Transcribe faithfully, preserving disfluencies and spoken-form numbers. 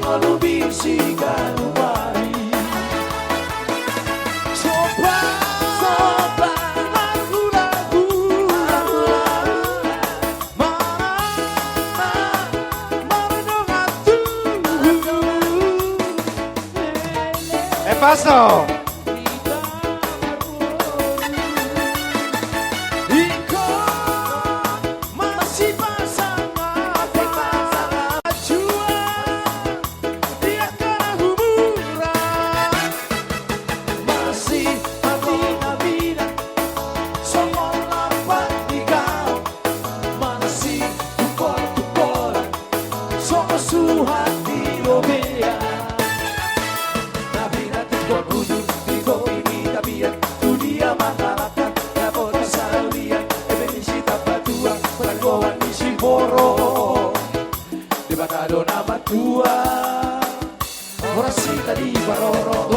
Lalu bisi ganuari. Sopa, sopa, lagu-lagu. Mana, mana dongan tu. Eh, pas dong. Iko masih pasang apa? Jua dia kena kuburan. Masih hati nabina. Songon lambat di kau. Masih tukor-tukoran. Songon suhat di robean. Nabina tukor bujur di kopi ni tapian. Tu dia mangalangka. Dapotan salulian. Eme ni si Tapatua. Panggoan ni si Boro. Debata do na matua. Horas hita diparorot.